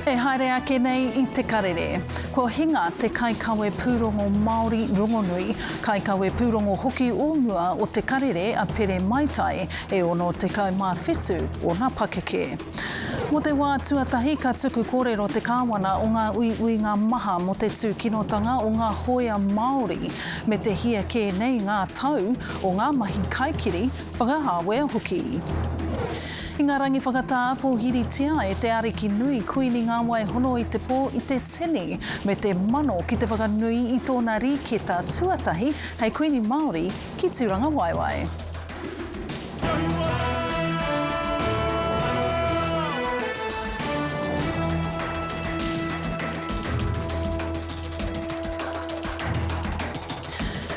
E haere ake nei i Te Karere. Kua hinga te kaikawe pūrongo Māori rongonui, kaikawe pūrongo hoki o mua o Te Karere a Pere Maitai, e 67 ōna pakeke. Mō te wā tuatahi ka tuku kōrero te Kāwana o ngā uiuinga maha mō te tūkinotanga o ngā hōia Māori, me te hia kē nei ngā tau o ngā mahi kaikiri, whakahāwea hoki. I ngā rangi whakatā, pōhiritia e te Ariki nui Kuini Ngāwai Hono i te Pō i te tini me te mano ki te whakanui i tōna rīketa tuatahi hei Kuini Māori ki Tūrangawaewae.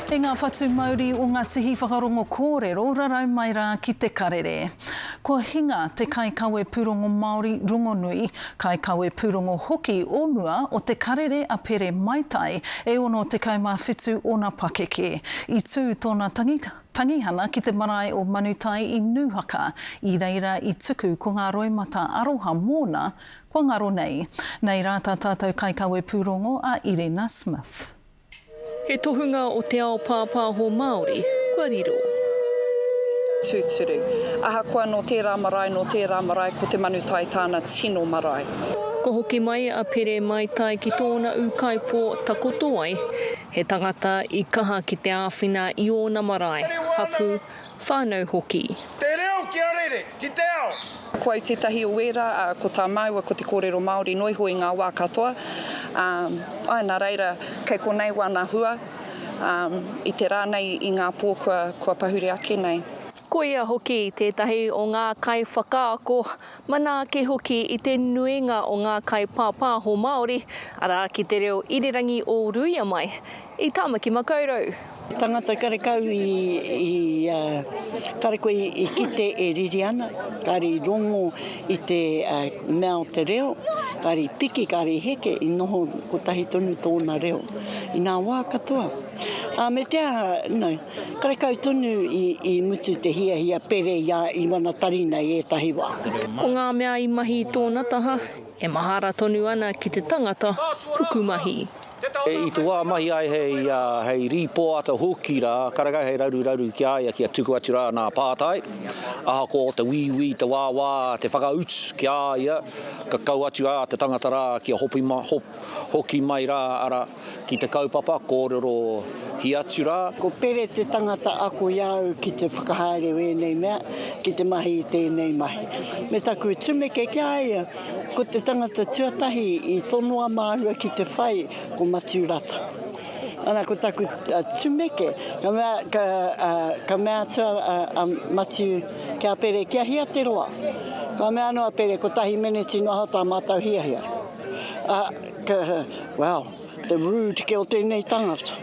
E ngā whatu mauri o ngā tihi whakarongo kōrero rarau mai rā ki te karere. Kua hinga te kaikawe pūrongo Māori rongonui, kaikawe pūrongo hoki o mua o te karere a Pere Maitai, e 67 ōna pakeke. I tū tōna tangihana ki te marae o Manutai i Nūhaka, i reira i tuku ko ngā roimata aroha mōna kua ngaro nei. Nei rā tā tātou kaikawe pūrongo a Irena Smith. He tohunga o te ao pāpāho Māori kua riro. Tūturu. Ahakoa nō tērā marae, nō tērā marae, ko Te Manutai tāna tino marae. Kua hoki mai a Pere Maitai ki tōna ūkaipō takoto ai, he tangata i kaha ki te āwhina i ōna marae, hapū, whānau hoki. Te reo kia rere ki te ao! Ko au tētahi o ērā, ā, ko tā māua ko te kōrero Māori noa iho i ngā wā katoa. Ā, āe, nā reira, kei konei wāna hua, ā, i te rā nei, i ngā pō kua, kua pahure ake nei. Ko ia hoki tētahi o ngā kaiwhakaako, manaaki hoki i te nuinga o ngā kaipāpāho Māori, arā, ki te reo irirangi o Ruia mai, i Tāmaki Makaurau. Tangata karekau i, kare koe i kite e riri ana, kare i rongo i te mea o te reo, kare i piki, kare i heke, i noho kotahi tonu tōna reo i ngā wā katoa. Ā, me te aha, no, karekau tonu i mutu te hiahia pere i a i wana tarina i ētahi wā. Ko ngā mea i mahi i tōna taha, e mahara tonu ana ki te tangata pukumahi. I te wā mahi ai hei, hei rīpoata hoki rā, karekau hei raruraru ki a ia kia tuku atu rā nā pātai, ahakoa o te wīwī, te wāwā, te whakautu ki a ia, ka kau atu rā te tangata rā kia hopi ma, hop, hoki mai rā, ara, ki te kaupapa, kōrero hi atu rā. Ko Pere te tangata ako i a au ki te whakahaere o ēnei mea, ki te mahi i tēnei mahi. Me taku tumeke ki a ia, Ko te tangata tuatahi i tonoa māua ki te whai ko Matiu Rata. Ana ko taku tumeke, ka mea, ka, ka mea atu a, a Matiu ki a Pere, kia hia te roa? Ka mea anō a Pere, kotahi meneti noa tā mātou hiahia. A, ka, well, te rude ke o tēnei tangata.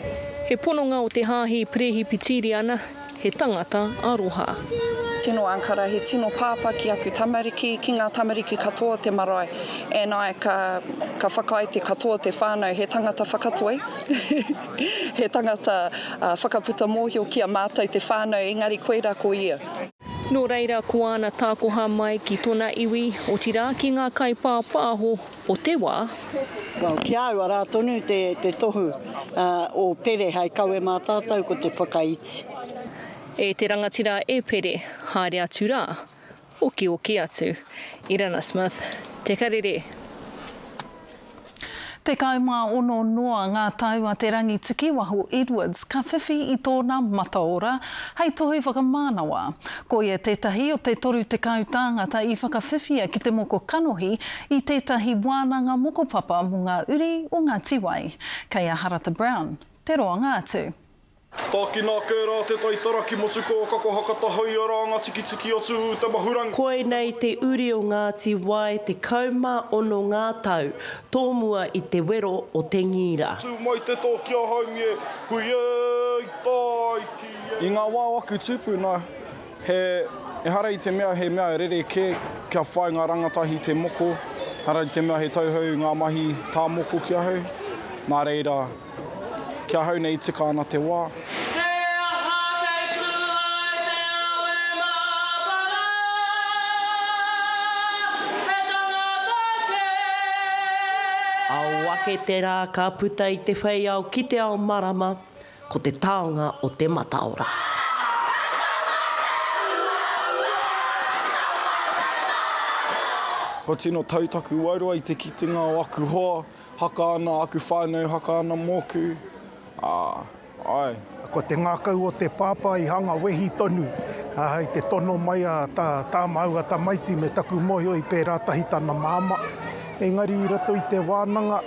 He pononga o te Hāhi Perehipitīriana, He tangata aroha. Tino Ankara, he tino pāpā ki aku tamariki, ki ngā tamariki katoa o te marae. And I, ka, ka whakaae te katoa o te whānau, he tangata whakatoi, he tangata whakaputa mōhio ki a mātou te whānau, engari koirā ko ia. Nō reira ko āna tākoha mai ki tona iwi, otirā ki ngā kaipāpāho o te wā. Well, ki a au, arā tonu te, te tohu o Pere hei kawe mā tātou ko te whakaiti. E te rangatira e Pere, haere atu rā, okioki atu. Irana Smith, Te Karere. 16 noa ngā tau a Te Rangitukiwaho Edwards ka whiwhi i tōna mataora hei tohu whakamānawa. Ko ia tētahi o te 30 tāngata i whakawhiwhia ki te moko kanohi i tētahi wānanga mokopapa mō ngā uri o Ngāti Wai. Kei a Harata Brown te roanga atu. Tākina ake rā te taitara ki Motukōkako Hakatahoia rā ngā tikitiki o Tū te Mahurangi. Koinei te uri o Ngāti Wai 16 ngā tau tōmua i te wero o te ngīra. Tū mai te tō ki a Haumi e, hui e, i tāiki e. I ngā wā o aku tūpuna, he, ehara i te mea he mea rerekē kia whai ngā rangatahi te moko, ehara i te mea he tauhou ngā mahi tā moko ki ahau, nā reira, Ki ahau nei tika ana te wā. He aha kei tū ai te awe māpara, he tangata kē. Ao ake te rā ka puta i te whei ao ki te ao marama, ko te taonga o te mataora. Kua tino tau taku wairua i te kitenga o aku hoa, haka ana aku whānau, haka ana mōku, ā, Āe. Ko te ngākau o te pāpā i hanga wehi tonu i te tono mai a tā māua tamaiti me taku mōhio i pērā tahi tana māmā. Engari i roto i te wānanga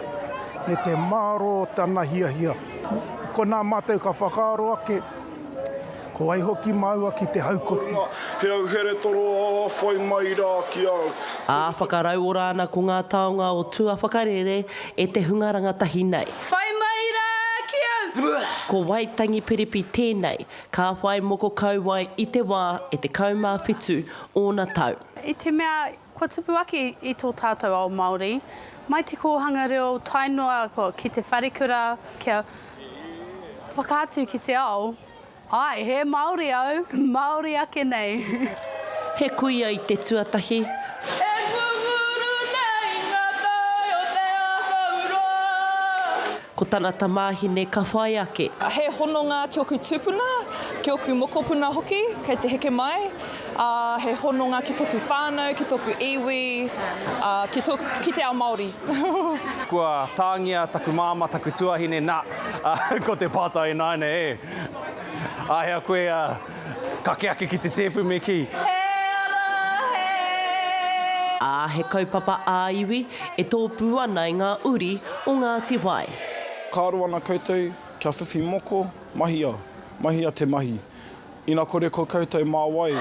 me te mārō o tana hiahia. I konā mātou ka whakaaro ake, ko wai hoki māua ki te haukoti. He au here toroa whai mai rā ki au. Ā, whakarauora ana ko ngā taonga o tua whakarere e te hunga rangatahi nei. Whai mai rā ki au! Ko Waitangi Piripi tēnei, ka whai moko kauae i te wā e 17 ōna tau. I te mea kua tupu ake i tō tātou ao Māori, mai te kōhanga reo tae noa ki te wharekura kia whakaatu ki te ao, Āe, he Māori au, Māori ake nei. He kuia i te tuatahi. E ngunguru nei ngā tai o te ākau roa. Ko tana tamāhine ka whai ake. He hononga ki oku tupuna, ki oku mokopuna hoki kei te heke mai, ā, he hononga ki toku whānau, ki toku iwi, ā, ki toku, ki te ao Māori. Kua tāngia taku māmā, taku tuahine, nā, ko te pātai ināianei, e. Āhea koe kake ake ki te tēpu me kī. He ara, he. Ā, he kaupapa ā-iwi e tōpū ana i ngā uri o Ngāti Wai. Ka aro ana koutou kia whiwhi moko, mahia, mahia te mahi. Ina kore ko koutou mā wai?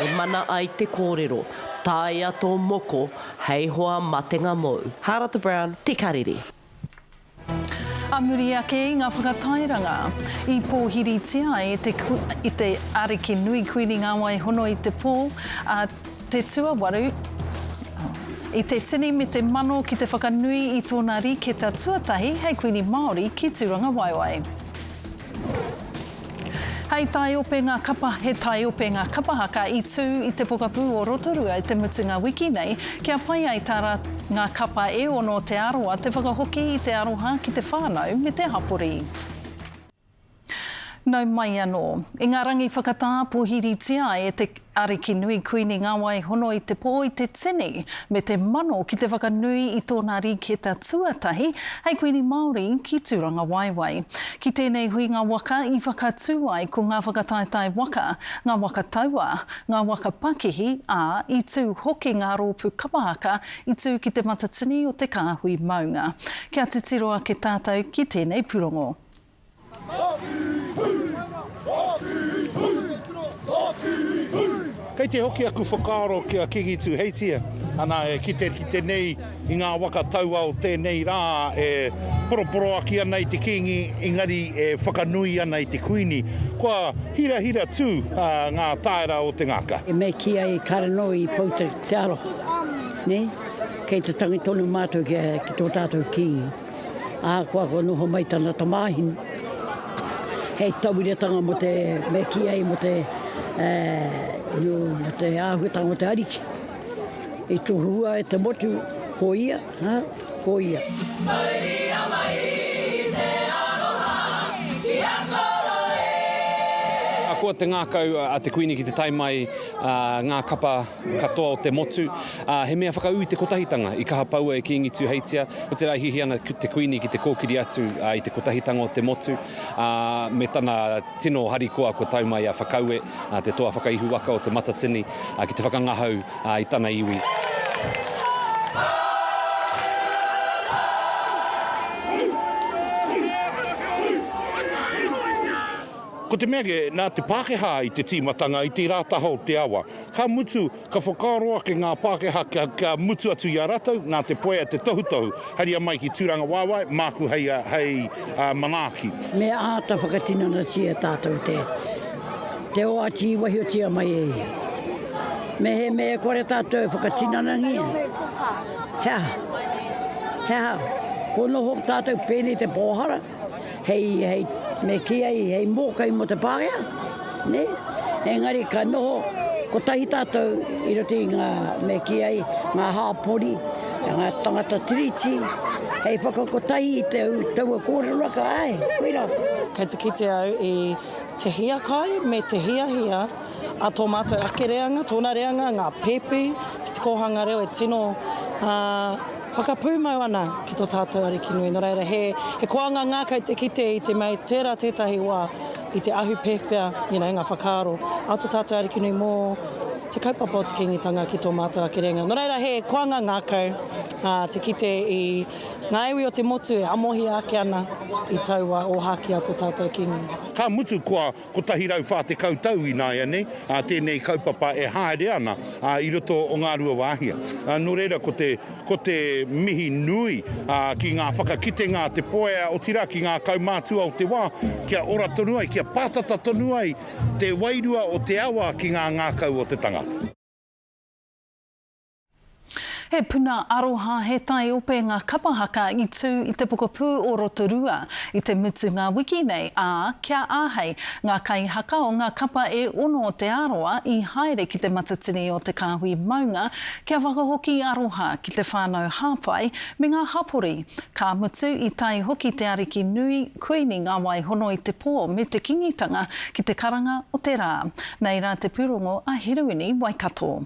E mana ai te kōrero, tāia tō moko hei hoa matenga mōu. Hārata Brown, Te Karere. A muri ake i ngā whakatairanga i pōhiritia ai e te i te Ariki Nui Kuini Ngāwai Hono i te pō, a te tuawaru, i te tini me te mano ki te whakanui i tōna rīketa tuatahi hei Kuini Māori ki Tūrangawaewae. Hei taiopenga kapa He taiopenga kapa haka i tū i te pokapū o Rotorua i te mutunga wiki nei kia pai ai tā rā ngā kapa e ono o Te Arawa te whakahoki i te aroha ki te whānau me te hapori. Nau mai anō. I ngā rangi whakatā pōhiritia ai e te Arikinui Kuini Ngawai Hono i te pō i te tini me te mano ki te whakanui i tōna rīketa tuatahi hei Kuini Māori ki Tūrangawaewae. Ki tēnei huinga waka i whakatū ai ko ngā whakataetae waka, ngā waka taua, ngā waka pakihi, ā, i tū hoki ngā rōpū kapa haka i tū ki te matatini o te kāhui maunga. Kia titiro ake tātou ki tēnei purongo. Kei te hoki aku whakaaro ki a Kingi Tuheitia, ana e kite ki te nei i ngā waka taua o tēnei rā e poroporoaki ana i te Kingi engari e whakanui ana i te Kuini. Kua hirahira tū ngā taera o te ngākau. Me kī ai kāre anō i pau te aroha, nē? Kei te tangi tonu mātou ki tō tātou Kīngi. Ahakoa kua noho mai tana tamāhine hei tauiratanga mō te, me kī ai mō te, mō te āhuatanga o te Ariki. I tohua e te motu ko ia, ha, ko ia. Mauria mai te aroha ki a koro e. Koa te ngākau a te Kuini ki te tae mai ngā kapa katoa o te motu, ā, he mea whakaū i te kotahitanga i kaha poua e Kīngi Tūheitia, otirā e hiahia ana te Kuini ki te kōkiri atu i te kotahitanga o te motu, ā, me tana tino harikoa kua tau mai a Whakaue, te toa whakaihu waka o Te Matatini, ki te whakangahau i tana iwi. Ko te mea kē, nā te Pākehā i te tīmatanga i tērā taha o te awa. Ka mutu, ka whakaaro ake ngā Pākehā kia, kia mutu atu i a ratou, nā te poea te tohutohu, haria mai ki Tūrangawaewae, māku hei, hei manaaki. Me āta whakatinanatia tātou te, te oati i waihotia mai e ia. Mehemea e kore tātou e whakatinanangia, he aha? He aha? Kua noho tātou pēnei te pōhara? hei, hei, me kī ai, hei mōkai mō te Pākehā, nē? Engari ka noho. Kotahi tātou i roto i ngā, me kī ai, ngā hāpori, ngā tangata tiriti, hei whakakotahi i te taua kōrero raka, āe, koirā. Kei te kite au i te hiakai me te hiahia a tō mātou ake reanga, tōna reanga, ngā pēpi ki te kōhanga reo e tino whakapūmau ana ki tō tātou Ariki nui. Nō reira, he, he koanga ngākau te kite i te mea tērā tētahi wā i te ahu pēwhea, you know, ngā whakaaro a tō tātou Ariki nui mō te kaupapa o te Kīngitanga ki tō mātou ake reanga. Nō reira, he koanga ngākau te kite i ngā iwi o te motu e amohia ake ana i taua ōhākī a tō tātou Kīngi. Ka mutu kua 140 tau ināianei tēnei kaupapa e haere ana i roto o Ngāruawāhia. Nō reira ko te Ko te mihi nui ki ngā whakakitenga a te poea, otirā ki ngā kaumātua o te wā, kia ora tonu ai, kia pātata tonu ai te wairua o te awa ki ngā ngākau o te tangata. He puna aroha, he taiope ngā kapa haka i tū i te pokapū o Rotorua i te mutunga wiki nei, ā, kia āhei ngā kaihaka o ngā kapa e ono o Te Arawa i haere ki te matatini o Te Kāhui Maunga Kia whakahoki aroha ki te whānau hāpai me ngā hapori, ka mutu i tae hoki te Ariki nui, Kuini ngā wai hono i te pō me te Kingitanga ki te karanga o te rā. Nei rā te pūrongo a Herewini Waikato.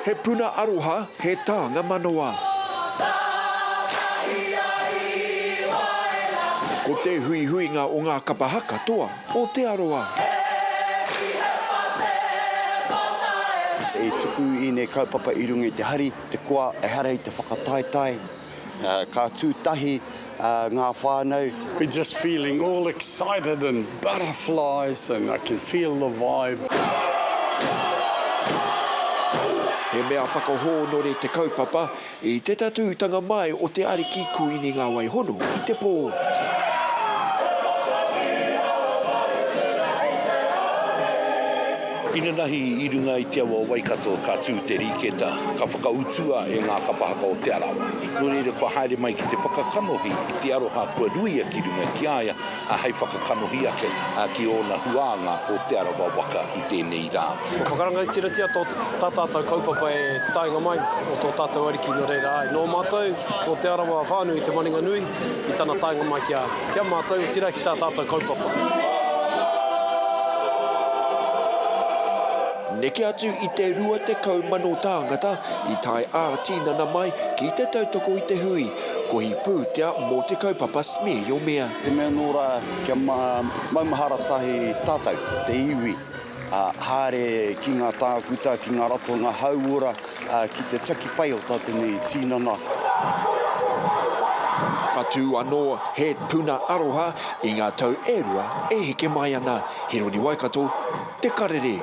He puna aroha, he tānga manawa. Ko te huihuinga o ngā kapa haka toa o Te Arawa. I tuku ēnei kaupapa i runga i te hari, te koa, ehara i te whakataetae. Ka tū tahi ngā whānau. We're just feeling all excited and butterflies and I can feel the vibe. He mea whakahōnore te kaupapa i te tatūtanga mai o te Ariki Kuini Ngāwaihono i te pō. Inanahi i runga i te awa o Waikato ka tū te rīketa, ka whakautua e ngā kapa haka o Te Arawa. Nō reira kua haere mai ki te whakakanohi i te aroha kua ruia ki runga ki a ia, ā, hei whakakanohi ake ki ōna huānga o Te Arawa waka i tēnei rā. Kua whakarangatiratia tō tā tātou kaupapa e te taenga mai o tō tātou Ariki nō reira āe, nō mātou, nō Te Arawa whānui te maringa nui i tana taenga mai ki a, ki a mātou, otirā ki tā tātou kaupapa. Neke atu i te 20,000 tāngata i tae ā-tinana mai ki te tautoko i te hui, kohi pūtea mō te kaupapa Smear Your Mea. Te mea anō rā kia maumahara tahi tātou, te iwi, haere ki ngā tākuta, ki ngā ratonga hauora, ki te tiaki pai o tātou nei tinana. Ka tū anō he puna aroha i ngā tau e rua e heke mai ana. Hironi Waikato, Te Karere.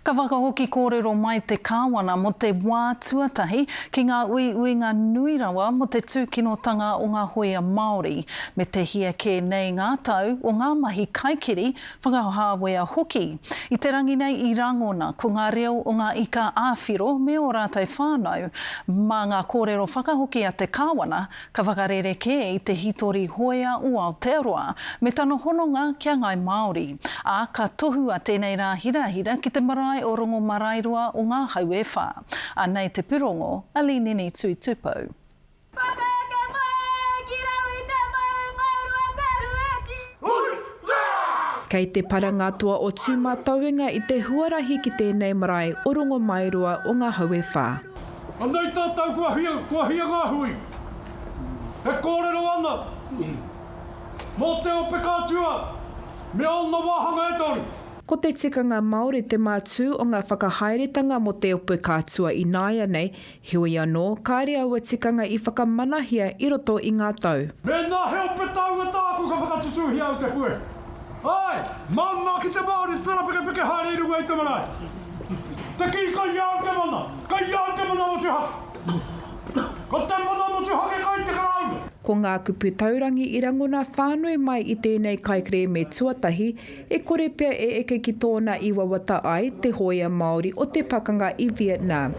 Ka whakahoki kōrero mai te Kāwana mō te wā tuatahi ki ngā uiuinga nui rawa mō te tūkinotanga o ngā hōia Māori, me te hia kē nei ngā tau o ngā mahi kaikiri, whakahāwea hoki. I te rangi nei i rangona ko ngā reo o ngā ika ā-whiro me ō rātou whānau. Mā ngā kōrero whakahoki a te Kāwana, Ka whakarerekē i te hitori hoea o Aotearoa me tana hononga ki a Ngāi Māori, ā, ka tohua tēnei rā hirahira ki te marae o Rongomaraeroa o ngā hau e whā. Anei te purongo a Linini Tuitupou. Whakaeke mai ki raro i te maunga Ruapehu e ki. Kei te para ngā toa o Tūmatauenga i te huarahi ki tēnei marae o Rongomairoa o ngā hau e whā. Anei tātou kua hia, kua hia ngā hui e kōrero ana mō te ope kātua me ōna wāhanga e toru. Ko te tikanga Māori te mātū o ngā whakahaeretanga mō te ope kātua ināianei, heoi anō, kāre aua tikanga i whakamanahia i roto i ngā tau. Mēnā he ope taua tāku ka whakatutūhia au te puehu. Āe, māmā ki te Māori te tarapekepeke haere i runga i te marae. Te kī kai a au te mana, kai a au te mana motuhake. Ko te mana motuhake kai te Karauna. Ko ngā kupu taurangi i rangona whānui mai i tēnei kaikerēme tuatahi, e kore pea e eke ki tōna i wawata ai te hōia Māori o te pakanga i Vietnam.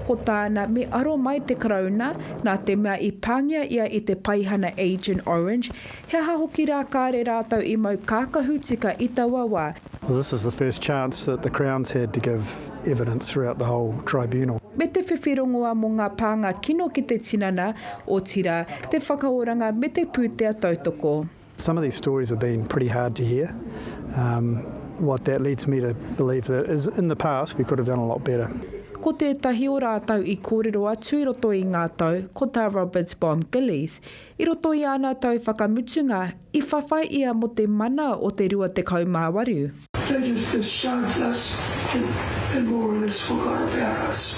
Ko tāna me aro mai te Karauna, nā te mea i pāngia ia i te paihana Agent Orange, he aha hoki rā kāre rātou i mau kākahu tika i taua wā. This is the first chance that the Crown's had to give evidence throughout the whole tribunal. Me te whiwhi rongoā mō ngā pānga kino ki te tinana, otirā, te whakaoranga me te pūtea tautoko. Some of these stories have been pretty hard to hear. Um, what that leads me to believe that is in the past we could have done a lot better. Ko tētahi o rātou i kōrero atu i roto i ngā tau, ko tā Roberts Bomb Gillies. I roto i āna tau whakamutunga, i whawhai ia mō te mana o te 28. They just discharged us and, and more or less forgot about us.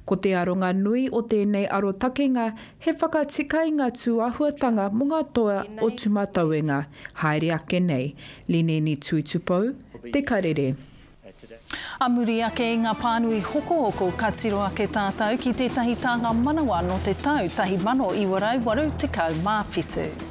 Ko te aronga nui o tēnei arotakenga He whakatika i ngā tūāhuatanga mō ngā toa o Tūmatauenga, haere ake nei. Lineni Tuitupou, Te Karere. A muri ake i ngā pānui hokohoko ka tiro ake tātou ki tētahi tānga manawa nō te tau 1987.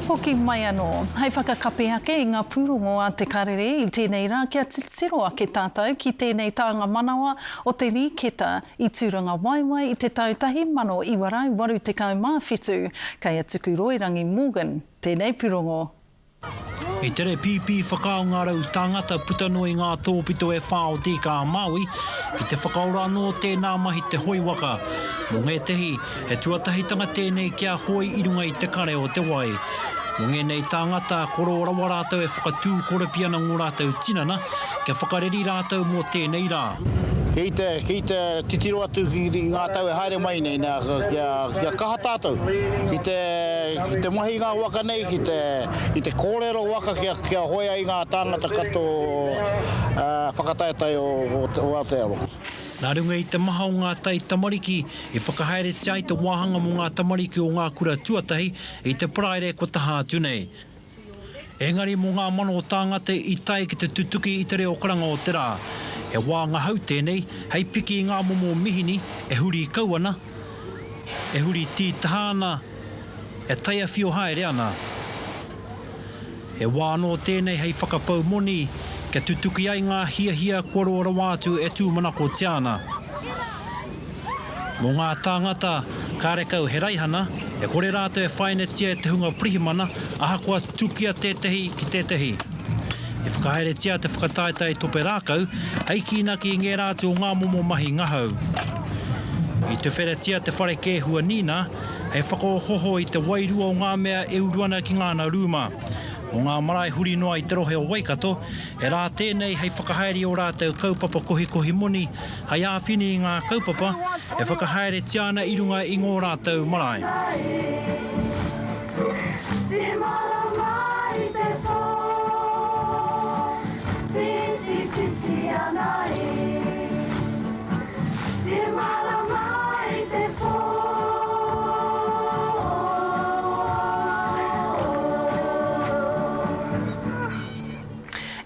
Hoki mai anō, hei whakakapi ake i ngā pūrongo a Te Karere i tēnei rā kia titiro ake tātou ki tēnei tānga manawa o te rīketa i Tūrangawaewae i te tau 1987, kei a Tukuroirangi Morgan tēnei pūrongo. I tere pīpī whakaao ngā tāngata puta noa i ngā tōpito e whā o Te Ika-a-Māui ki te whakaora anō tēnā mahi te hoe waka. Mō ngētehi, he tuatahitanga tēnei kia hoe i runga i te kare o te wai. Mō ngēnei tāngata, kua roa rawa rātou e whakatū korepi ana ngō rātou tinana kia whakareri rātou mō tēnei rā. Ki te, ki te titiro atu ki ngā tau e haere mai nei, nā, kia, kia kaha tātou ki te, ki te mahi i ngā waka nei, ki te, ki te kōrero waka kia, kia hoe ai ngā tāngata katoa whakataetae o, o, o Aotearoa. Nā runga i te maha o ngā tai tamariki i whakahaeretia ai te wāhanga mō ngā tamariki o ngā kura tuatahi i te Paraire kua taha atu nei. Engari mō ngā mano tāngata i tae ki te tutuki i te reo karanga o te rā, he wā ngahau tēnei hei piki i ngā momo mihini e huri kau ana, e huri tītaha ana, e taiawhio haere ana. He wā anō tēnei hei whakapau moni kia tutuki ai ngā hiahia kua roa rawa atu e tūmanakotia ana. Mō ngā tāngata kārekau he raihana, e kore rātou e whāinatia e te hunga pirihimana ahakoa tukia tētehi ki tētehi. I whakahaeretia te whakataetae tope rākau hei kīnaki i ngērā atu o ngā momo mahi ngahau. I tuwheratia te whare kēhua Nina hei whakaohoho i te wairua o ngā mea e uru ana ki ngāna rūma. Mō ngā marae huri noa i te rohe o Waikato, he rā tēnei hei whakahaere i ō rātou kaupapa kohikohi moni Hei āwhina i ngā kaupapa e whakahaeretia ana i runga i ngō rātou marae.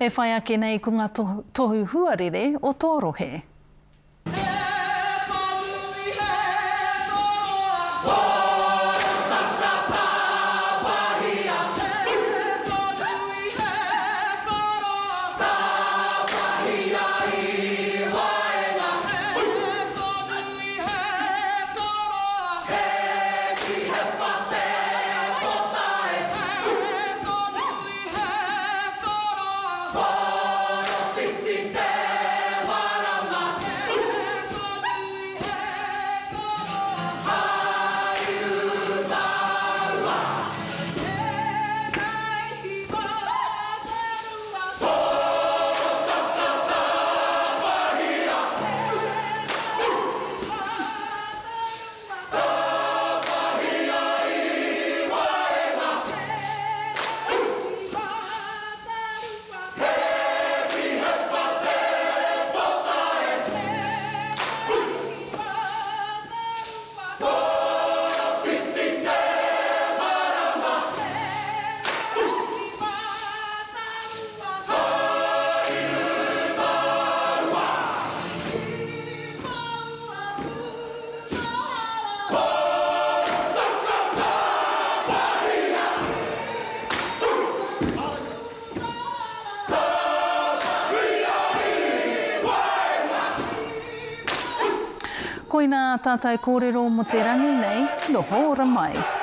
E whai ake nei ko nga tohu huarere o tō rohe. Koinā tātou kōrero mō te rangi nei, noho ora mai.